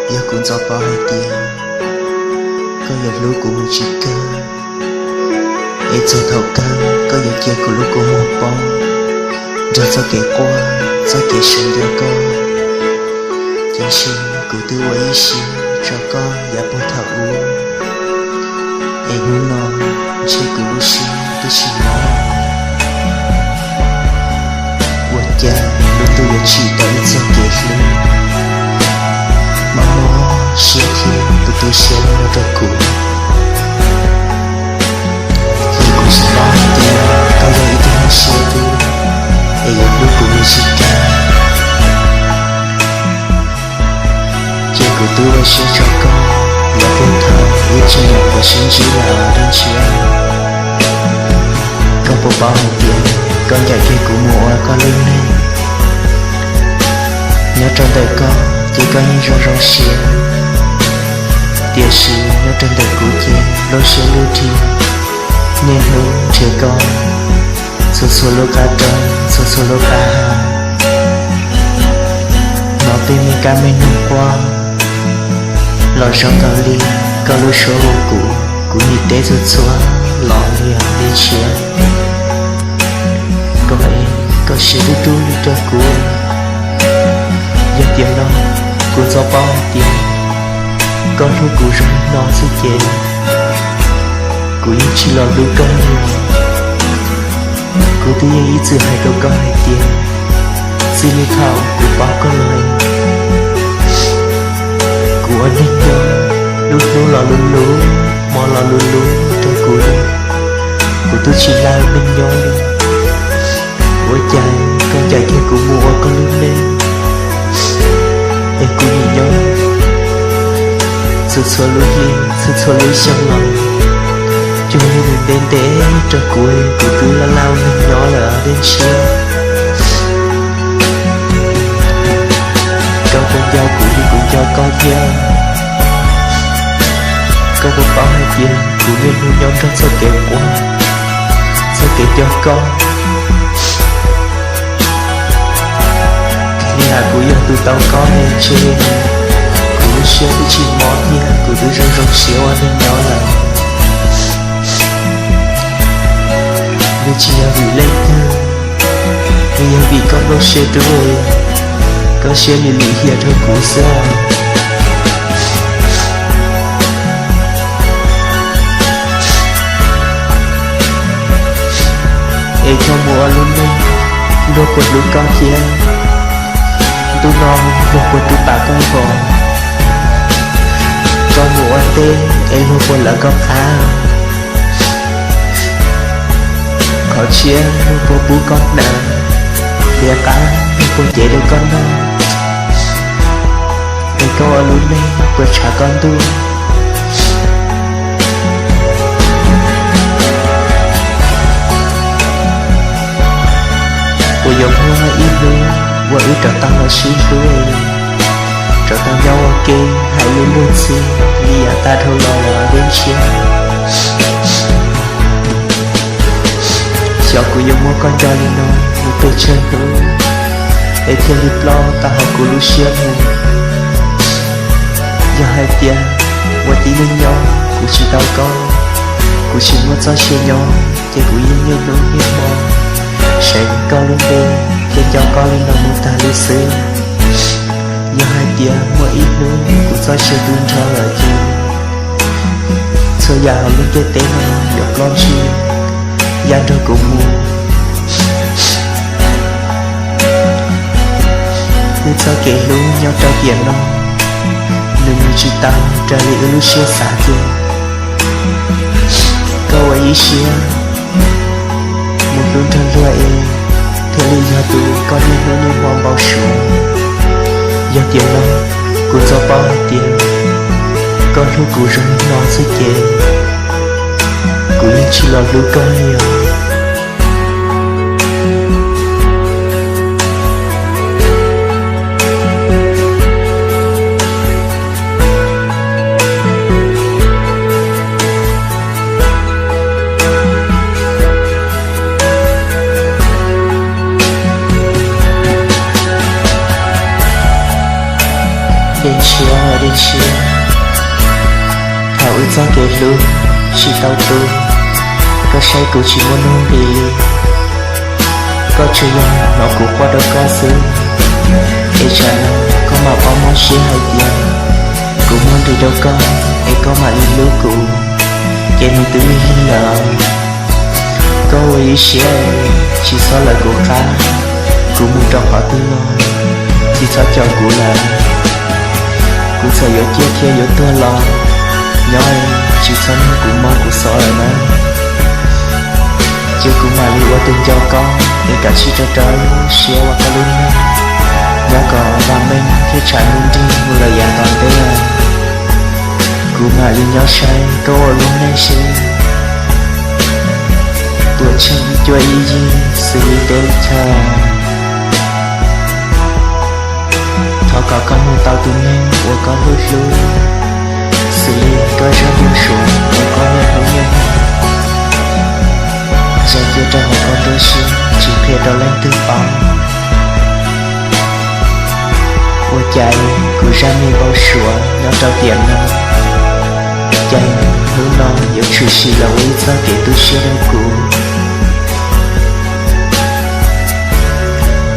Yog kuv ntxov paub hais tias koj yuav hlub kuv mus tsis kawg, es txog thaum kawg koj yuav cia kuv lub kua muag poob nrog txoj kev quaj, txoj kev sawv nco koj. Tiam sis kuv twb ua ib siab tso koj yav puag thaum ub, es hnub no ntshe kuv lub siab twb tsis mob. Ua cas lub ntuj yuav tsim tau ib txoj kev hlub, mob mob siab thiab tu tu siab los rau kuv. Vim kuv tsis paub hais tias koj yog ib tug neeg siab dub, es yuav hlub kuv mus tsis kawg. Ces kuv twb ua siab tso koj yav puag thaum ub, tseem nyuam qhuav sib ntsib los dab ntsi. Koj puas paub hais tias koj ncaim kiag kuv mus ua koj lub neej? Nyob rau ntawm koj ces koj yeej zoo zoo siab, tiam sis nyob rau ntawm kuv ces lub siab lub nrig niaj hnub nrhiav koj txhua txhua lub qab roob, txhua txhua lub qab hav. Hnov tej me kab me noog quaj los zoo nkaus li koj lub suab hu kuv, kuv nim teb txhua txhua los li li ntshiab. Koj, koj siab dub dub li rau kuv. Yog tias no, kuv ntxov paub hais tias koj hlub kuv zoo li no xwb ces kuv yeej tsis los hlub koj li. Kuv twb yeej ib txwm hais rau koj hais tias txij li thaum kuv pom koj los, kuv ua neeg nyob lub hnub los lub lub, hmo los lub lub rau kuv li. Kuv twb tsis laib neeg nyob li. Ua cas koj ncaim kiag kuv mus ua koj lub neej, es kuv nim nyob txhua txhua lub hli, txhua txhua lub xyoo los cuag li nws ntev ntev rau kuv, kuv twb laj laj ua neeg nyob lawm dab ntsi. Koj puas nco kuv li kuv nco koj thiab? Koj puas paub hais tias kuv niaj hnub nyob nrog txoj kev quaj, txoj kev nco koj? Yog kuv yog tus tau koj ne, ntshe kuv lub siab twb tsis mob thiab, kuv twb zoo zoo siab ua neeg nyob lawm. Nws tsis yog vim leej twg, nws yog vim koj nplooj siab dub, koj siab lim lim hiam rau kuv xwb. Es koj mus ua lub neej, luag puas hlub koj thiab? Ntuj no luag puas rub pam koj nkaus? Koj mus ua ntej es luag puas lawv koj qab? Qhov tshiab luag puas pub koj hnav? Hliav qab luag puas cev rau koj noj? Es koj ua lub neej puas tshav koj ntuj? Puas yuav muaj ib hnub uas wb rov tau los sib hlub, rov tau nyob ua ke hais lus luag ntxhi li yav tag dhau los los deb ntshiab? Xyov kuv yuav muab koj nco li no mus pes tsawg hnub, es thiaj li ploj tau hauv kuv lub siab mus. Yog hais tias ua tib neeg nyob kuv tsis tau koj, kuv tsis muaj txoj sia nyob, ces kuv yeej niaj hnub niaj hmo saib koj lub npe thiab nco koj li no mus tag li xwb. Yog hais tias muaj ib hnub kuv txoj sia tu nrho lawm ces txhua yam hauv lub ntiaj teb no yuav ploj ntsig, ya nrog kuv mus. Wb txoj kev hlub nyob rau tiam no, nws mus tsis tau raws li wb lub siab xav ces koj ua ib siab mus hlub nrog luag es thiaj li yog tus koj niaj hnub niaj hmo npau suav. Yog tiam no, kuv txo paub hais tias koj hlub kuv zoo li no xwb ces kuv yeej tsis los hlub koj li os. Dej ntshiab, dej ntshiab, thaum wb txoj kev hlub tsis tau tu, koj saib kuv tsis muaj nuj nqis li. Koj tsuas yog hnov kuv quaj rau koj xwb, es tsam no koj mam paub mob siab hais tias kuv muaj nqis rau koj, es koj mam li hlub kuv, ces nws twb lig lig lawm. Koj ua ib siab, tsis txhob lawv kuv qab, kuv mus rau qhov twg los tsis txhob caum kuv lawm. Kuv txawm yuav ciaj thiab yuav tuag los, nyob tsis txhob nug kuv mob kuv xov lawm na. Ces kuv mam li ua tus nco koj, es kav tsij rau rau siab ua koj lub neej, nyob kom vam meej thiab tshav ntuj nrig mus lawm yav tom ntej. Kuv mam li nyob saib koj ua lub neej seb puas tsheej ib cuab ib yig xws li teb chaws. Thov kom koj mus tau tus neeg uas koj hlub hlub, xws li koj zaj ntuj suav uas koj niaj hlub niaj hwm, zais cia rau hauv koj nruab siab tsis qhia rau leej twg paub. Ua cas kuv zaj me npau suav nyob rau tiam no, cas hnub no yuav tshwm sim los ua ib txoj kev tu siab rau kuv.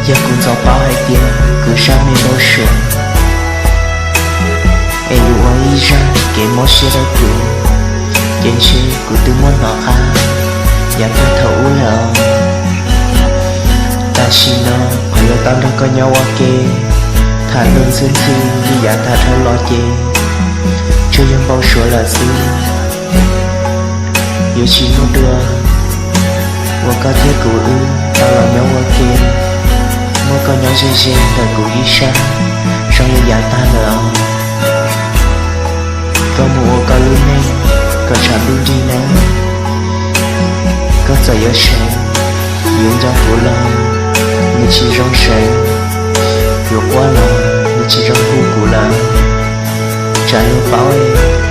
Yog kuv ntxov paub hais tias kuv zaj me npau suav es yuav ua ib zaj kev mob siab rau kuv, ces ntshe kuv twb muab hnov qab yav tag thaum ub lawm. Tam sim no kuv yuav tau nrog koj nyob ua ke, tham luag ntxhi ntxhi li yav tag dhau los ces tsuas yog npau suav lawm xwb. Yuav tsis muaj dua uas koj thiab kuv wb tau los nyob ua ke, muab koj nyob ze ze ntawm kuv ib sab zoo li yav tag lawm os. Koj mus ua koj lub neej kom tshav ntuj nrig nawb. Koj txawm yuav seev, yuav nco kuv los nws tsis zoo seev, yuav quaj los nws tsis zoo hu kuv lawm. Tsam luag paub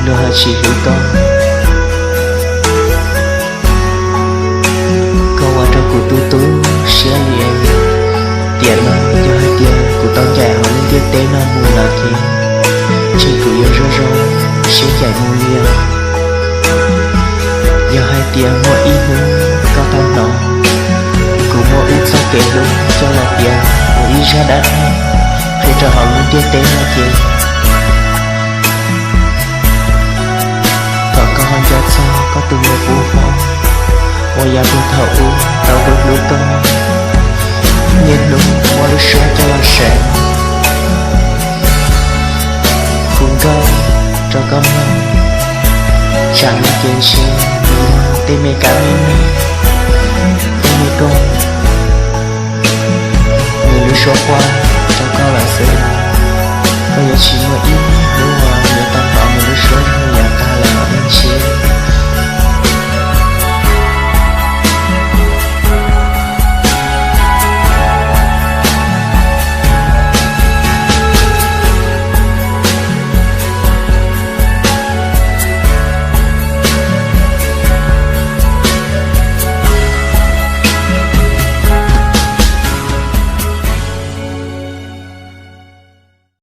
luag ho tsis hlub koj. Koj ua rau kuv tu tu siab li. Tiam no yog hais tias kuv tau ncaim hauv lub ntiaj teb no mus lawm ces ntshe kuv yuav zoo zoo siab ncaim mus li os. Yog hais tias muaj ib hnub koj tau hnov kuv muab wb txoj kev hlub coj los piav ua ib zaj dab neeg qhia rau hauv lub ntiaj teb no ces thov koj ho nco txog koj tus me pub hlob uas yav puag thaum ub tau hlub hlub koj, niaj hnub muab lub suab coj los seev, hu nkauj rau koj mloog. Tsam no ces ntshe nws yog tej me kab me noog, tej me koog, nws lub suab quaj rau koj lawm xwb. Koj yuav tsis muaj ib